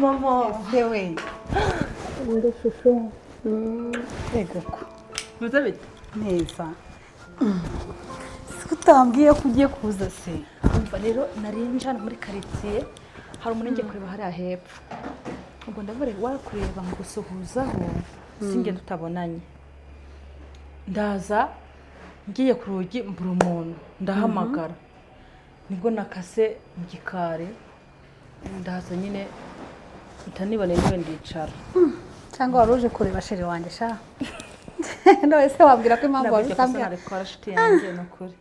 Mama. Ese we Ndashusho. Yego ko Meze bite? Neza. Si utambwiye ko ugiye kuza se? Umva rero, nari njana muri quartier, hari umuntu ngiye kureba hariya hepfo. Ubwo ndabure wakureba ngo gusuhuzaho singe tutabonanye. Ndaza ngiye ku rugi mbura umuntu, ndahamagara. Nibwo nakase mu gikari, ndaza nyine ntaniboneye niwe ndicara. Cyangwa wari uje kureba chéri wanjye sha? None se wabwira ko impamvu wari Ntabwo iryo kosa utambwira? narikora, shiti yanjye, ni ukuri.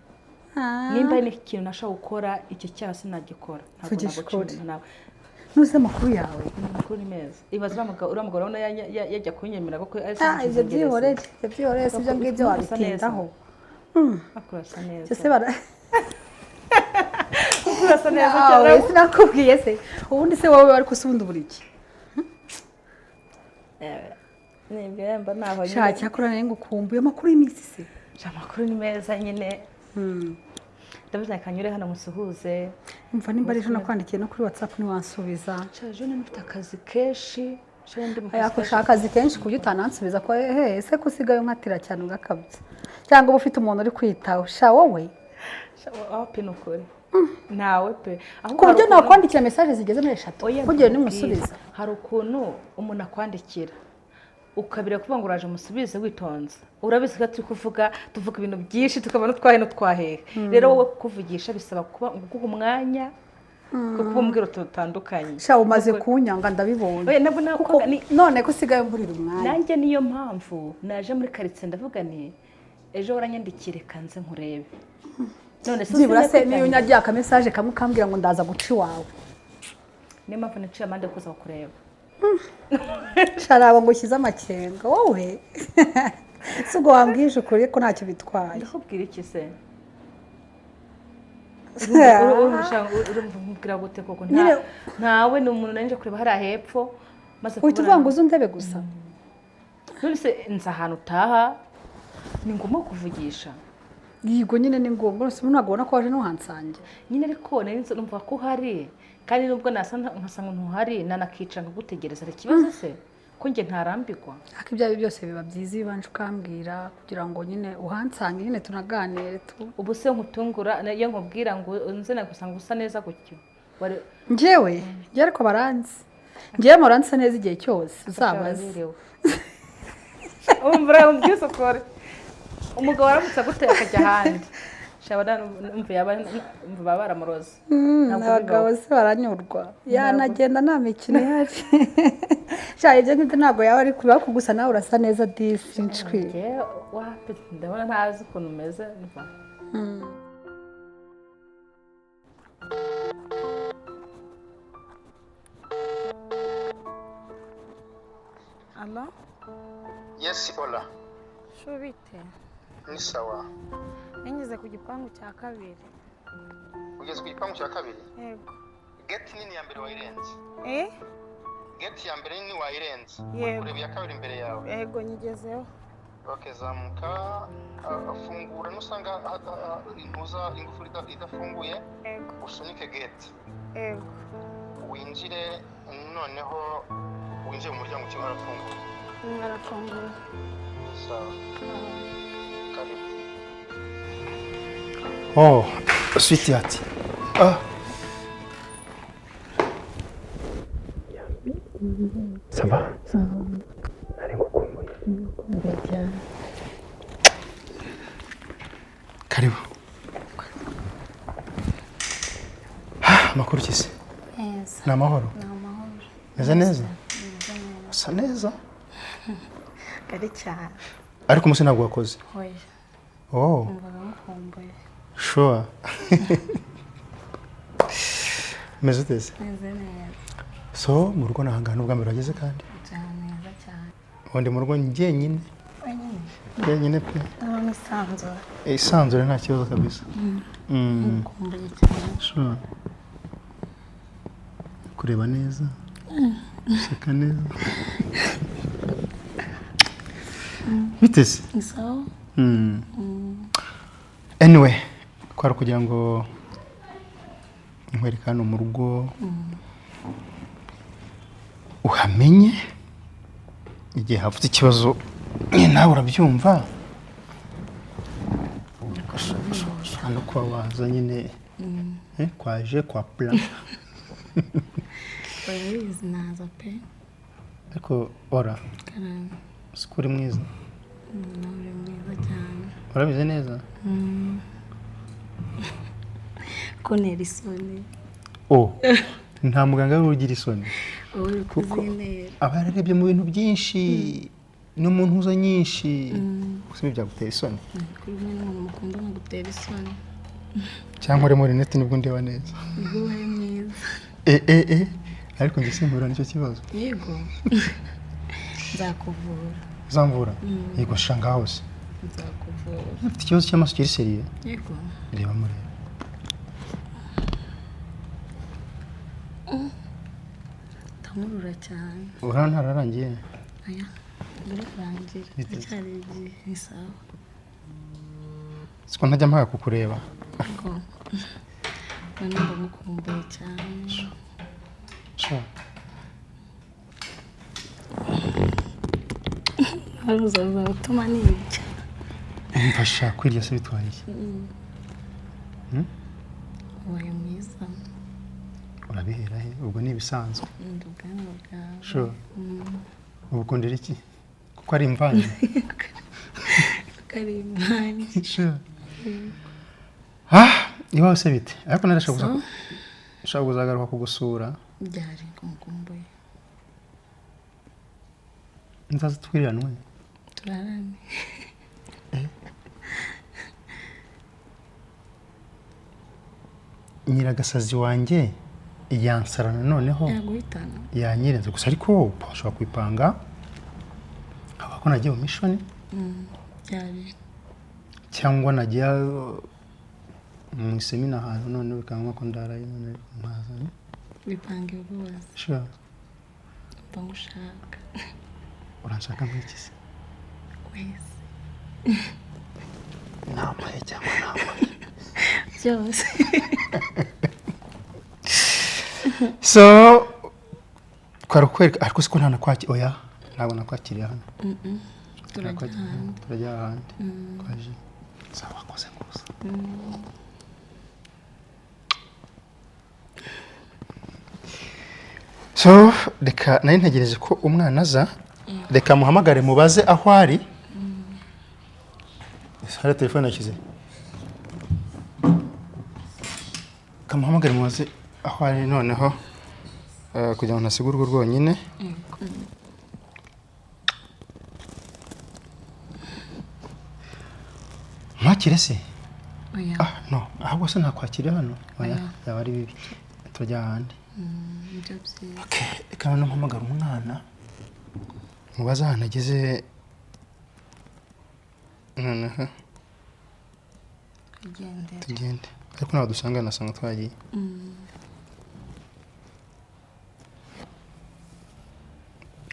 Nimba hari n'ikintu nashobora gukora, icyo cyaha sinagikora. Ntabwo Vugisha naguca ukuri. inyuma nawe. Ntuzi amakuru yawe? Amakuru ni meza. Ibaze uriya mugabo urabona yajya kunyemera kuko ari Ah, ibyo byihorere, ibyo byihorere, si ibyo ngibyo wabitindaho. Urasa neza. Ese bara Urasa neza Nawe cyane. sinakubwiye se? Ubundi se wowe wari kusubundi buri iki? Ni ibihembo ntaho Sha, nyine. cyakora nari ngukumbuye. Amakuru y'iminsi se? Sha, amakuru ni meza nyine. Ndavuze reka nyure hano musuhuze. Umva, nimba ari ejo nakwandikiye no kuri WhatsApp ntiwansubiza. Sha, ejo nari mfite akazi kenshi. Sha, ndi mu kazi Yako kenshi. shaka akazi kenshi ku buryo utanansubiza ko ehe ese ko usigaye unkatira cyane ugakabya, cyangwa uba ufite umuntu uri kwitaho sha wowe? Sha, wapi, ni ukuri ntawe pe. Ahubwo Ku buryo hari ukuntu- nakwandikira message zigeze muri eshatu Oya, kugira ndakubwira. nimusubiza. Hari ukuntu umuntu akwandikira ukabira kuvuga ngo uraje musubize witonze. Urabizi ko turi kuvuga, tuvuga ibintu byinshi, tukabona utwahe n'utwahehe. Rero wowe kukuvugisha bisaba kuba guha umwanya, kuko umbwira utuntu dutandukanye. Sha, umaze kunyanga, ndabibonye. Oya, ntabwo Kuko nakwanga, none ko usigaye mburira umwanya. Nanjye niyo mpamvu naje muri karitsiye, ndavuga nti ejo waranyandikire kanze nkurebe. None se Byibura se usigaye niyo kwitangira? unyagiye akamessage kamwe ukambwira ngo ndaza guca iwawe. Niyo mpamvu naciye amande yo kuza kukureba. Sharaba ngo ushyize amakenga wowe, si ubwo wambwije ukuri ko ntacyo bitwaye? Ndakubwira iki se? Urumva gute koko? Ntawe, ni umuntu nari nje kureba hariya hepfo maze Uhita uvuga ngo uze undebe gusa? None se nzi ahantu utaha, ni ngombwa kuvugisha? Yego nyine, ni ngombwa. Uretse ubu ntabwo ubona ko waje ntuhansange. Nyine ariko nari nzi, numva ko uhari, kandi nubwo nasa nkasanga ntuhari, nanakicara nkagutegereza. Hari ikibazo se ko njye ntarambirwa? Ariko ibyo ari byo byose biba byiza iyo ubanje ukambwira kugira ngo nyine uhansange, nyine tunaganire tu. Ubu se nkutungura iyo nkubwira ngo nze nagusanga usa neza gutyo? Njyewe njyewe ariko baranzi, njyewe muransa neza igihe cyose, uzabaze. Umva, urambwira ukore, umugabo aramutse aguteye akajya ahandi, shaba numva yaba numva baba baramuroze. Ntabwo Abagabo bibaho. se baranyurwa? Yanagenda nta mikino ihari. Sha, ibyo ngibyo ntabwo yaba ari kubera ko gusa nawe urasa neza disi nshwi. Njyewe wapi, ndabona ntazi ukuntu umeze umva. Allo? Yes, hola. Chou, bite? Ni sawa. Nanyuze ku gipangu cya kabiri. Ugeze ku gipangu cya kabiri? Yego. Gate nini ya mbere wayirenze? Eh? Gate ya mbere nini wayirenze? Uri Yego. kureba iya kabiri imbere yawe? Yego, nyigezeho. Ok, zamuka, fungura nusanga intuza ingufuri idafunguye, Yego. usunike gate. Yego. Winjire, noneho winjire mu muryango ukimara urafunguye. Mwarafunguye. Sawa. Karibu. Oh, sweetheart. Ah. Ça va? Nari ngukumbuye. Karibu. Ah, amakuru ki se? Neza. Ni amahoro? Ni amahoro. Meze neza? Usa neza. Kari cyane. Ariko umunsi ntabwo wakoze. Oya. Oh, Numvaga ngukumbuye. sure. Meze ute se? Meze neza. So, mu rugo ni ahangaha, n'ubwa mbere wageze kandi? Cyane, neza cyane. Ubu ndi mu rugo njyenyine. Wenyine. Njyenyine pe. Ndabona isanzure. Isanzure nta kibazo kabisa. Ngukumbuye cyane. Sure. Kureba neza. Useka neza. Bite se? Ni sawa. Anyway, kwari kugira ngo nkwereke hano mu rugo. Uhamenye igihe havutse ikibazo nawe urabyumva. Ushobora no kuba waza nyine kwaje kwa plan. Urabizi naza pe. Ariko ora Karame. siko uri mwiza. Nawe uri mwiza cyane. Urabizi neza. Kuntera isoni. Oh, nta muganga we ugira isoni. Wowe uri Kuko kuzintera. aba yararebye mu bintu byinshi no mu ntuza nyinshi. Gusa ibi byagutera isoni. Kuri kumwe n'umuntu mukundana gutera isoni. Cyangwa urimo rinete nibwo ndeba neza. Nibwo ubaye mwiza. Ariko njye simpura nicyo kibazo. Yego. Nzakuvura. Uzamvura? Yego sha ngaho se. Nzakuvura. Ufite ikibazo cy'amaso kiri seriye? Yego. Reba mureba. Ndamurura cyane. Urabona ntararangiye? Aya, birarangira. Ndacyari igihe. Ni sawa. Siko ntajya mpaga kukureba. Yego. None ndamukumbuye cyane. Sha. Wari uzaza gutuma nirya. Mfasha kwirya se bitwaye iki? Ubaye mwiza. Urabihera he? Ubwo ni ibisanzwe. Nkunda ubwanwa bwawe. Sure. Ubukundira iki? Kuko ari imvange. Kuko ari imvange. Sure. Ah, iwawe se bite? Ariko narashaka gusa kuzagaruka kugusura. Byari kumukumbuye. Nzaza twiriranwe. Turarane. Nyiragasazi wanjye yansarana noneho yaguhitana yanyirenze gusa ariko ushobora kwipanga haba ko nagiye mu mission byari cyangwa nagiye mu isemina ahantu none bikanga ko ndarayo none nkaza bipange rwose. Sure. Mba ngushaka. Uranshaka nk'iki se? Wese. Nambaye cyangwa nambaye byose. So twari kukwereka ariko siko nta nakwakira oya ntabwo nakwakiriye hano. Turajya ahandi. Twaje. Sawa wakoze gusa. So reka nari ntegereje ko umwana aza, reka muhamagare mubaze aho ari. Hari telefone yashyize. Kamuhamagare mubaze aho ari noneho kugira ngo ntasige urugo rwonyine. Mwakire se? Oya. Ah no, ahubwo se nakwakira hano. Oya, yaba ari bibi. Turajya ahandi. Nibyo byiza. Okay, reka noneho mpamagara umwana mubaze ahantu ageze noneho Twigendere. tugende. Ariko ntabwo dusanga nasanga twagiye.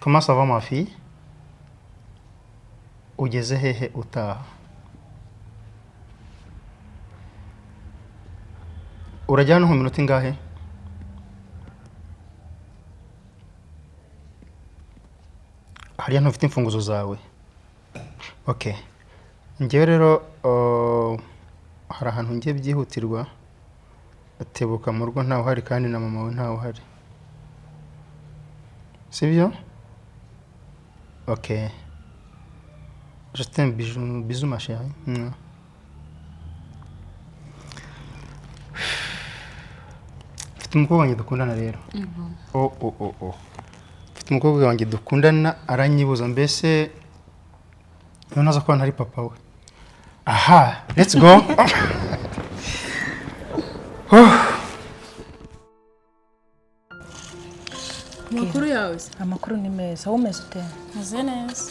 Comment ça va ma fille? Ugeze hehe utaha? Urajya hano mu minota ingahe? Hariya ntufite imfunguzo zawe. Okay. Njyewe rero hari ahantu ngiye byihutirwa, atebuka mu rugo ntawe uhari kandi na mama we ntawe uhari. Sibyo? Okay. Je t'aime, bisous, bisous ma chérie. Mfite umukobwa wanjye dukundana rero. Oh oh oh oh. Mfite umukobwa wanjye dukundana aranyibuza mbese iyo ntaza kuba ntari papa we. Aha, let's go. Oh. Amakuru yawe se? Amakuru ni meza, wowe umeze ute? Meze neza.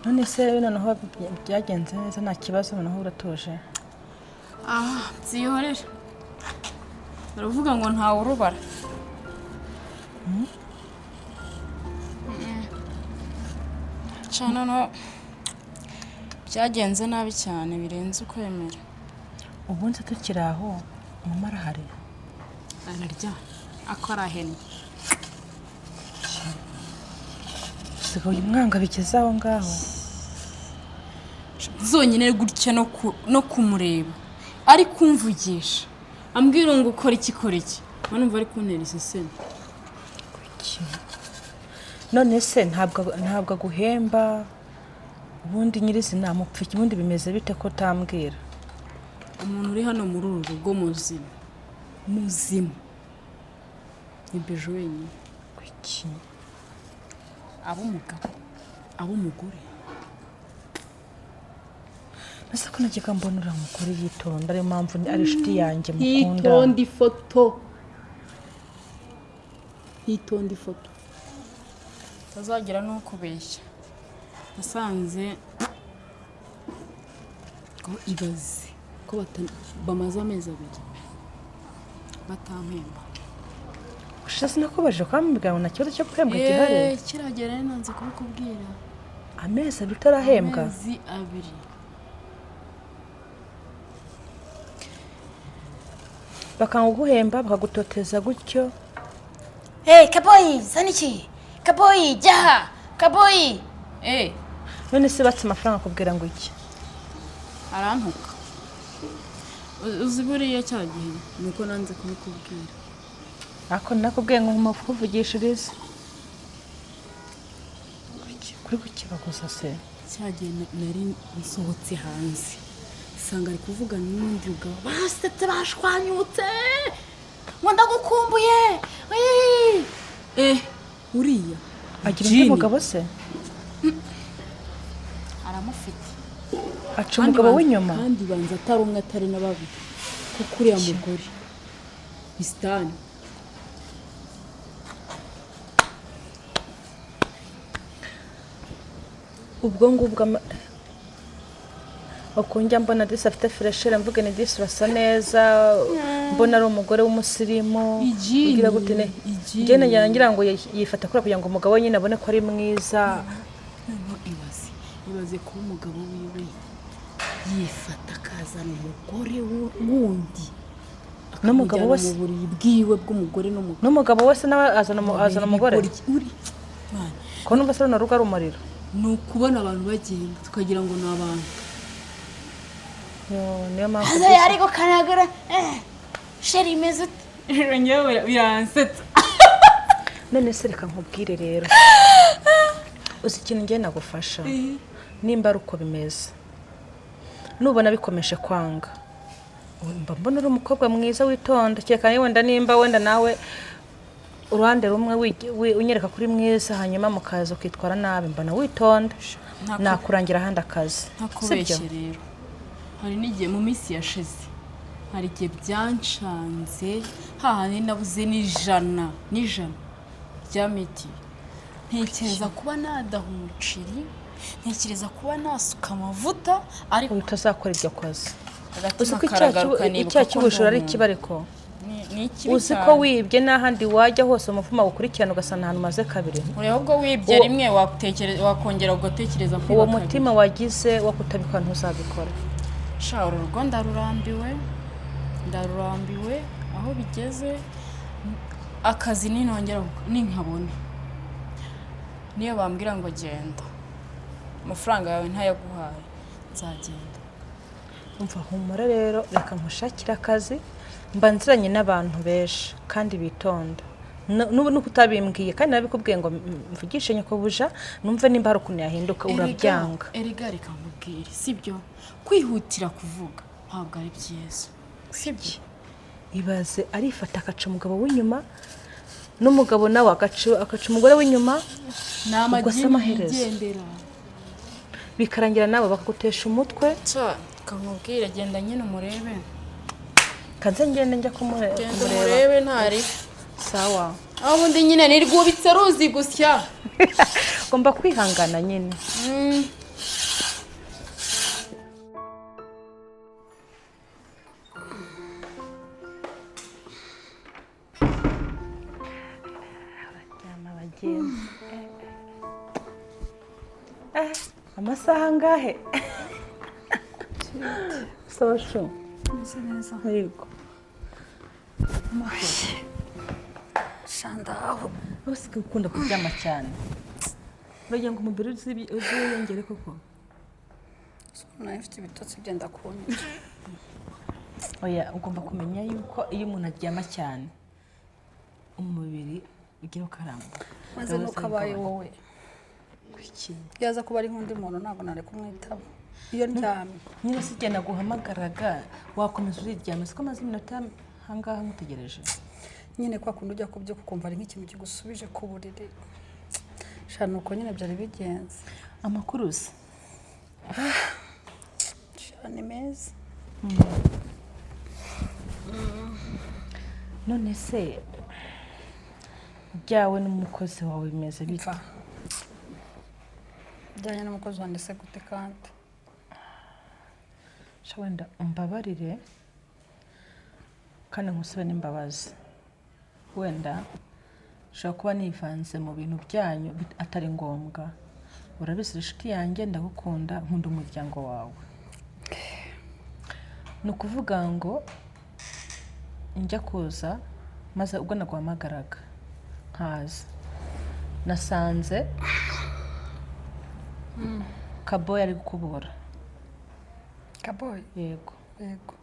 None se noneho byagenze neza nta kibazo noneho uratuje? Ah, byihorere. Baravuga ngo ntawe urubara. Cana noneho byagenze nabi cyane birenze ukwemera. Ubundi tukiri aho mama arahari. Ararya akora ahennye. Usigaye umwanga bigeze aho ngaho? Zonyine gutya no kumureba ari kumvugisha ambwira ngo ukora iki, kora iki, numva ari kuntera iseseme. None se ntabwo aguhemba? Ubundi nyirizina mupfa iki? Ubundi bimeze bite ko utambwira? Umuntu uri hano muri uru rugo muzima muzima ni Biju wenyine. Kuki? Ab'umugabo, ab'umugore. Ese ko najyaga mbona uriya mugore yitonda, ariyo mpamvu ari inshuti yanjye mukunda. Yitonda ifoto, yitonda ifoto, utazagira n'ukubeshya. Nasanze ko ibaze ko bamaze amezi 2 batampemba. Ushize sinakubajije kwambwira ngo nta kibazo cyo guhembwa gihari? Kiragera rero nanze kubikubwira. Amezi 2 utarahembwa? Amezi 2. Bakanga kuguhemba, bakagutoteza gutyo. Hey, Kaboyi, saniki. Kaboyi, jaha. Kaboyi. None se batse amafaranga akubwira ngo iki? Arantuka. Uzi buriya cya gihe nuko nanze kubikubwira. Ako nakubwiye ngo nkuvugishirize. Kuri kukibaguza se? Cya gihe nari nsohotse hanze, nsanga ari kuvugana n'undi mugabo, basetse bashwanyutse, ngo ndagukumbuye. Uriya agira undi mugabo se? Aramufite. Aca umugabo w'inyuma. Kandi banza atari umwe atari na babiri, kuko uriya mugore Bisitani. Ubwo ngubwo ukunjya mbona disi afite freshere, mvuge ni disi urasa neza, mbona ari umugore w'umusirimu, ugira gute ne? Njye nagira ngira ngo yifata kure kugira ngo umugabo we nyine abone ko ari mwiza. Noneho ibaze kuba umugabo wiwe yifata akazana umugore wundi, n'umugabo wese mu buriri bwiwe bw'umugore n'umugabo, n'umugabo wese nawe azana umugore. Ko numva se runo rugo ari umuriro. Ni ukubona abantu bagenda tukagira ngo ni abantu. Niyo mpamvu Ari gukanagura sheri imeze ute? Njyewe biransetsa. None se reka nkubwire rero, uzi ikintu ngiye nagufasha? Nimba ari uko bimeze, nubona bikomeje kwanga, mba mbona uri umukobwa mwiza witonda, kereka wenda nimba wenda nawe uruhande rumwe unyereka kuri mwiza, hanyuma mukaza ukitwara nabi, mbona witonda, nakurangira ahandi akazi. Ntakubeshye rero, hari n'igihe mu minsi yashize hari igihe byancanze, hahandi nabuze n'ijana rya miti, ntekereza kuba nadaha umuceri, ntekereza kuba nasuka amavuta, ariko utazakora ibyo koze. Uzi ko icyaha cy'ubujura ari ikibariko? Uzi ko wibye n'ahandi wajya hose umuvumo ukurikirana ugasanga ahantu umaze kabiri. Ureba ubwo wibye rimwe wakongera ugatekereza kwiba. Uwo mutima wagize wo kutabikora ntuzabikora. Sha uru rugo ndarurambiwe aho bigeze, akazi ninongera ninkabona, niyo bambwira ngo genda amafaranga yawe ntayaguhaye nzagenda. Umva humura rero, reka nkushakire akazi, mba nziranye n'abantu benshi kandi bitonda. N'ubu nuko utabimbwiye kandi nabikubwiye ngo mvugishe nyokobuja numve nimba hari ukuntu yahinduka, urabyanga. Erega reka nkubwire, sibyo? Kwihutira kuvuga ntabwo ari byiza, sibyo? Ibaze arifata akaca umugabo w'inyuma, n'umugabo nawe agaca umugore w'inyuma, ubwo se amaherezo bikarangira nawe bakagutesha umutwe. Kamubwire genda nyine umurebe. Kanze ngende njya kumureba. Umurebe ntari. Sawa. Aho ubundi nyine nirwubitse ruzi gusya. Ugomba kwihangana nyine. Amasaha angahe? Sosho. Meze neza. Yego. Shandaho. Usigaye ukunda kuryama cyane. Uragira ngo umubiri uziyongere koko? Nawe mfite ibitotsi byenda kunyica. Oya, ugomba kumenya yuko iyo umuntu aryama cyane umubiri ugira ukarambuka. Maze nuko abaye wowe. Kuki? Yaza kuba ari nk'undi muntu, ntabwo nari kumwitaba iyo ndyamye. Niba si igihe naguhamagaraga wakomeza uriryama, siko maze iminota ahangaha nkutegereje. Nyine kwa kundi ujya kubyuka ukumva ari nk'ikintu kigusubije ku buriri, shana uko nyine byari bigenze. Amakuru se? Sha, ni meza. None se byawe n'umukozi wawe bimeze bite? Mfa bijyanye n'umukozi wanjye se gute kandi? Sha, wenda umbabarire kandi nkusabe n'imbabazi. Wenda nshobora kuba nivanze mu bintu byanyu atari ngombwa. Urabizi, inshuti yanjye, ndagukunda, nkunda umuryango wawe. Ni ukuvuga ngo njya kuza, maze ubwo naguhamagaraga nkaza, nasanze Kaboyi ari gukubura. Kaboyi? Yego. Yego.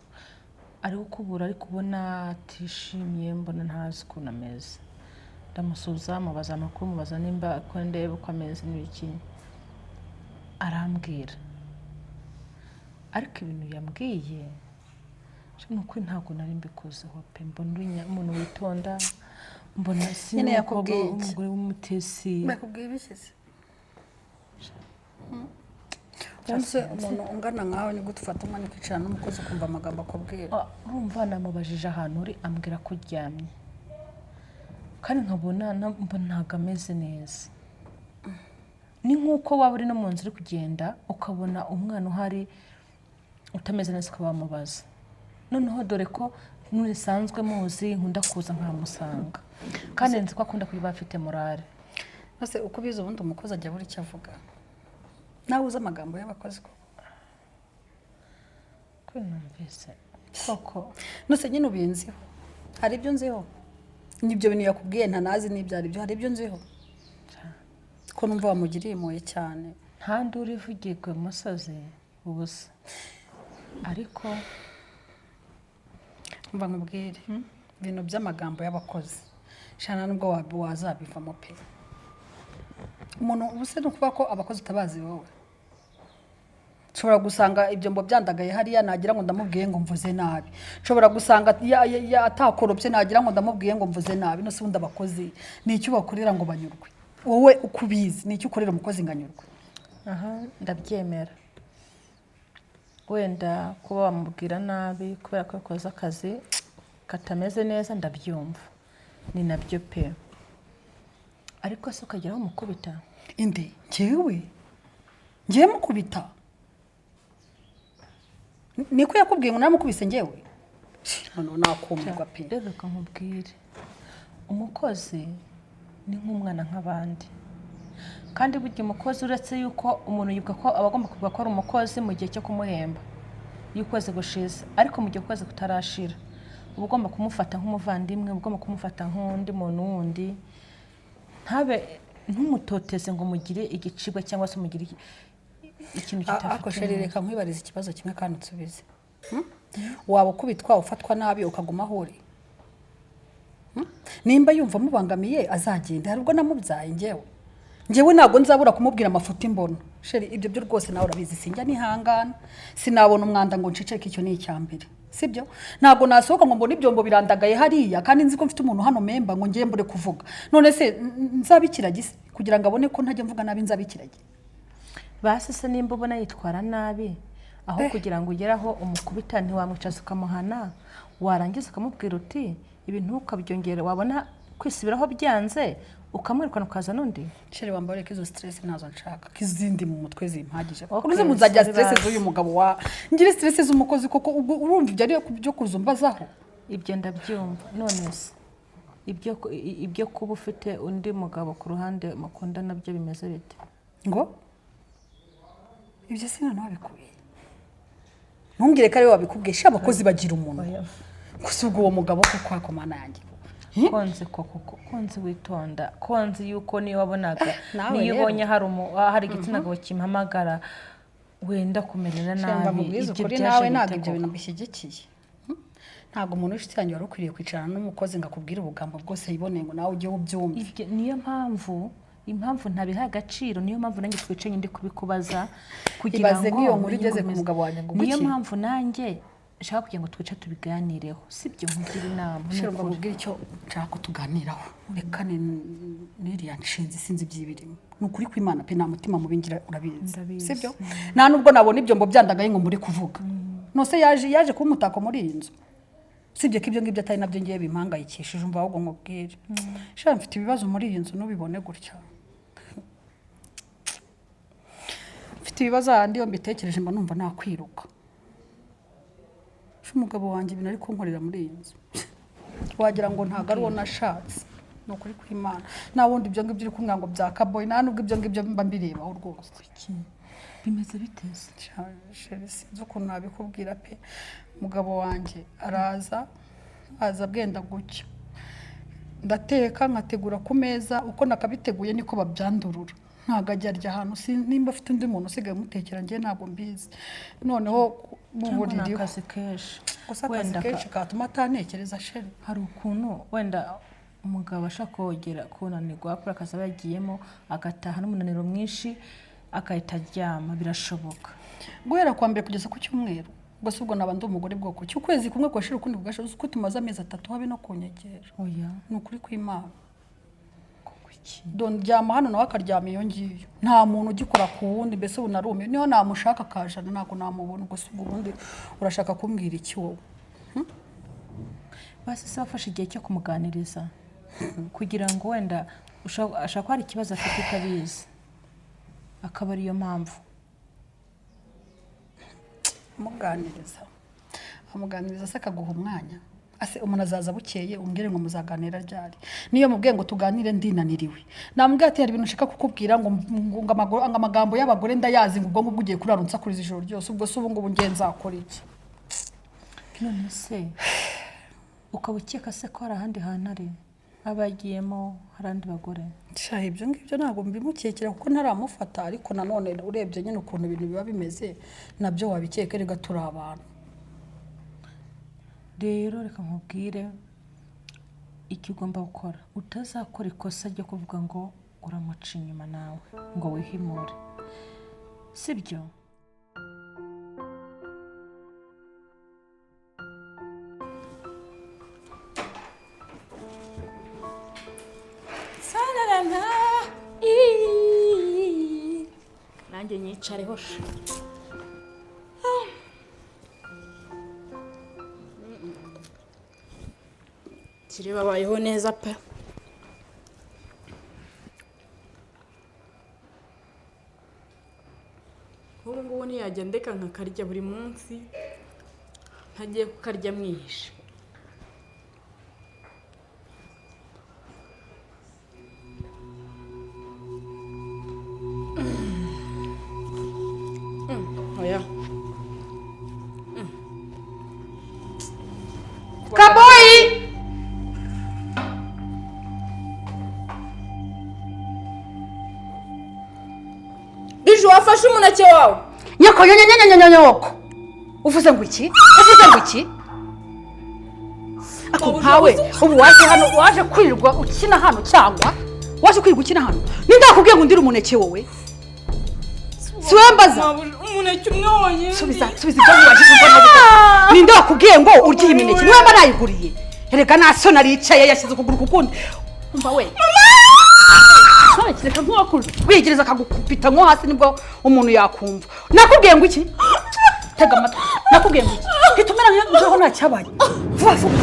Ari gukubura, ariko ubona atishimye, mbona ntazi ukuntu ameze. Ndamusuhuza, mubaza amakuru, mubaza nimba ko ndeba uko ameze n'ibiki, arambwira. Ariko ibintu yambwiye ni ukuri ntabwo nari mbikozeho pe. Mbona uri umuntu witonda, mbona si Nyine n'umukobwa yakubwiye iki? w'umugore w'umutesi. Bakubwiye ibishyize umunsi umuntu ungana nkawe, ni gute ufata umwanya ukicarana n'umukozi ukumva amagambo akubwira? Ah, urumva namubajije ahantu uri, ambwira ko uryamye, kandi nkabona mbona ntabwo ameze neza. Ni nk'uko waba uri no mu nzu uri kugenda ukabona umwana uhari utameze neza, ukaba wamubaza. Noneho dore ko nurisanzwe muzi, nkunda kuza nkamusanga, kandi nzi ko akunda kuba afite morale. Ese uko ubizi, ubundi umukozi ajya abura icyo avuga? Nawe uzi amagambo y'abakozi koko? Ko numvise koko. Nose nyine ubinziho, hari ibyo nziho? N'ibyo bintu yakubwiye ntanazi n'ibyo ari byo, hari ibyo nziho ko numva wamugiriye impuhwe cyane? Nta nduru ivugirwa imusozi ubusa, ariko Mva nkubwire, ibintu by'amagambo y'abakozi, shana nubwo wazabivamo pe. Umuntu ubu se ni ukuvuga ko abakozi utabazi wowe? Nshobora gusanga ibyombo byandagaye hariya, nagira ngo ndamubwiye ngo mvuze nabi. Nshobora gusanga atakoropye, nagira ngo ndamubwiye ngo mvuze nabi. Nose ubundi abakozi ni icyo ubakorera ngo banyurwe? Wowe uko ubizi, ni icyo ukorera umukozi ngo anyurwe? Aha ndabyemera. Wenda kuba wamubwira nabi kubera ko yakoze akazi katameze neza, ndabyumva, ni nabyo pe. Ariko se ukageraho umukubita? Inde? Njyewe ngewe mukubita? Niko yakubwiye ngo naramukubise njyewe? Noneho nakumirwa pe. Rero reka nkubwire, umukozi ni nk'umwana nk'abandi. Kandi burya umukozi, uretse yuko umuntu yibuka ko aba agomba kuvuga ko ari umukozi mu gihe cyo kumuhemba iyo ukwezi gushize, ariko mu gihe ukwezi kutarashira uba ugomba kumufata nk'umuvandimwe, uba ugomba kumufata nk'undi muntu wundi. Ntabe ntumutoteze ngo mugire igicibwa cyangwa se mugire ikintu Ariko kitafite. Chérie, reka nkwibarize ikibazo kimwe kandi unsubize. Waba ukubitwa, ufatwa nabi, ukaguma aho uri? Nimba yumva amubangamiye azagenda. Hari ubwo namubyaye njyewe? Njyewe ntabwo nzabura kumubwira amafuti mbona. Chérie, ibyo byo rwose nawe urabizi, sinjya nihangana, sinabona umwanda ngo nceceke. Icyo ni icya mbere, sibyo? Ntabwo nasohoka ngo mbone ibyombo birandagaye hariya kandi nzi ko mfite umuntu hano memba ngo ngiye mbure kuvuga. None se nzabikiragi se kugira ngo abone ko ntajya mvuga nabi? Nzabikiragi? Basi se nimba ubona yitwara nabi, aho kugira ngo ugere aho umukubita, ntiwamwicaza ukamuhana, warangiza ukamubwira uti ibintu ukabyongera, wabona kwisubiraho byanze ukamwirukana ukaza n'undi? Chérie, wambare ko izo stress ntazo nshaka, ko izindi mu mutwe zimpagije. Okay, uruzi muzagira sorry stress basi. z'uyu mugabo wa ngira stress z'umukozi koko? Ubwo urumva ibyo ari byo kuzumbazaho? Ibyo ndabyumva. None se ibyo kuba ufite undi mugabo ku ruhande mukunda nabyo bimeze bite? Ngo ibyo si noneho wabikuye? Ntumbwire ko ari we wabikubwiye. Sha, abakozi bagira umuntu gusa. Ubwo uwo mugabo koko, akomana yanjye. Konzi koko, konzi witonda, konzi yuko niyo wabonaga, Nawe niyo rero. ubonye hari igitsina gabo kimpamagara wenda kumerera Shemba nabi. mubwize Ibyo ukuri, byaje nawe bite ntabwo ibyo koko? bintu mbishyigikiye. Ntabwo umuntu w'inshuti yanjye wari ukwiriye kwicarana n'umukozi ngo akubwire ubugambo bwose yiboneye, ngo nawe ujye ubyumve. Ibyo niyo mpamvu, impamvu ntabiha agaciro, niyo mpamvu nanjye twicaye ndi kubikubaza kugira Ibaze ngo nk'iyo nkuru umenye igeze ngo ku umeze. mugabo wanjye ngo Niyo guki? mpamvu nanjye nshaka kugira ngo twice tubiganireho, sibyo? Nkugire inama, ni Shira, ngo ukuri. mubwire icyo nshaka ko tuganiraho. Reka n'iriya nshinzi, sinzi iby'ibirimo. Ni ukuri kw'Imana pe, nta mutima mubi ngira, urabizi. Ndabizi. Sibyo? Nta nubwo nabona ibyombo byandagaye ngo muri kuvuga nose yaje kuba umutako muri iyi nzu. Usibye ko ibyo ngibyo atari nabyo ngiye bimpangayikishije. Umva ahubwo nkubwire. Shira, mfite ibibazo muri iyi nzu, ntubibone gutya. Mfite ibibazo ahandi, iyo mbitekereje mba numva nakwiruka. Sha, umugabo wanjye ibintu ari kunkorera muri iyi nzu, wagira ngo ntabwo ari uwo nashatse. Ni ukuri kw'Imana, nta wundi. Ibyo ngibyo uri kumbwira ngo bya kaboyi, nta nubwo ibyo ngibyo mba mbirebaho rwose. Kuki? Bimeze biteze? Chérie, sinzi ukuntu nabikubwira pe. Umugabo wanjye araza, aza bwenda gucya, ndateka nkategura ku meza, uko nakabiteguye niko babyandurura. Ntabwo ajya arya ahantu. Nimba afite undi muntu usigaye umutekera, njye ntabwo mbizi. Noneho mu Cyangwa ni buriri akazi kenshi. Gusa akazi Wenda kenshi katuma atantekereza, chérie. Hari ukuntu wenda umugabo ashaka kogera kunanirwa kubera akazi aba yagiyemo, agataha n'umunaniro mwinshi, agahita aryama. Birashoboka. Guhera kuwa mbere kugeza ku cyumweru. Ubwo se ubwo naba ndi umugore bwoko ki? Ukwezi kumwe kwashira, ukundi kugashira. Uzi ko tumaze amezi 3 habe no kunyegera? Oya. Ni ukuri kw'Imana. Kuko iki? Ndyama hano, nawe akaryama iyo ngiyo, nta muntu ugikora ku wundi. Mbese ubu narumiwe, niyo namushaka akajana ntabwo namubona. Ubwo se ubwo ubundi urashaka kumbwira iki wowe? Basi se wafashe igihe cyo kumuganiriza kugira ngo wenda ashobora kuba hari ikibazo afite utabizi, akaba ariyo mpamvu? Amuganiriza, amuganiriza se akaguha umwanya? Ase umuntu azaza bukeye umbwire ngo muzaganira ryari? Niyo mubwiye ngo tuganire, ndinaniriwe, namubwiye ati hari ibintu nshaka kukubwira, ngo amagambo y'abagore ndayazi, ngo ubwo ngubwo ugiye kurara unsakuriza ijoro ryose. Ubwo se ubu ngubu ngiye nzakora iki? None se ukaba ukeka se ko hari ahandi hantu ari aba yagiyemo, hari andi bagore? Sha, ibyo ngibyo ntabwo mbimukekera kuko ntaramufata, ariko nanone urebye nyine ukuntu ibintu biba bimeze, nabyo wabikeka. Rega turi abantu. Rero reka nkubwire icyo ugomba gukora. Utazakora ikosa ryo kuvuga ngo uramuca inyuma nawe ngo wihimure, sibyo? Sararana. Nanjye nyicareho sha. Kiri babayeho neza pe. Nk'ubu ngubu ntiyajya ndeka nkakarya buri munsi, ntagiye kukarya mwihishe. Oya. Kaboyi. Biju, wafashe umuneke wawe? Nyoko nyoko, uvuze ngo iki? Uvuze ngo iki? Ako nkawe, ubu waje hano, waje kwirirwa ukina hano cyangwa waje kwirirwa ukina hano? Ninde wakubwiye ngo ndire umuneke wowe? Si wowe mbaza. Umuneke umwe wonyine. Subiza, subiza ibyo wibajije. Mbona bite? Ninde wakubwiye ngo urye iyi mineke? Niba mba nayiguriye erega. Nta soni, aricaye yashyize ukuguru ku kundi. Umva we, kereka nk'uwakuru wiyegereza akagukubita nko hasi, nibwo umuntu yakumva. Nakubwiye ngo iki? Tega amatwi, nakubwiye ngo iki? Hita umera nkaho nta cyabaye, vuba vuba.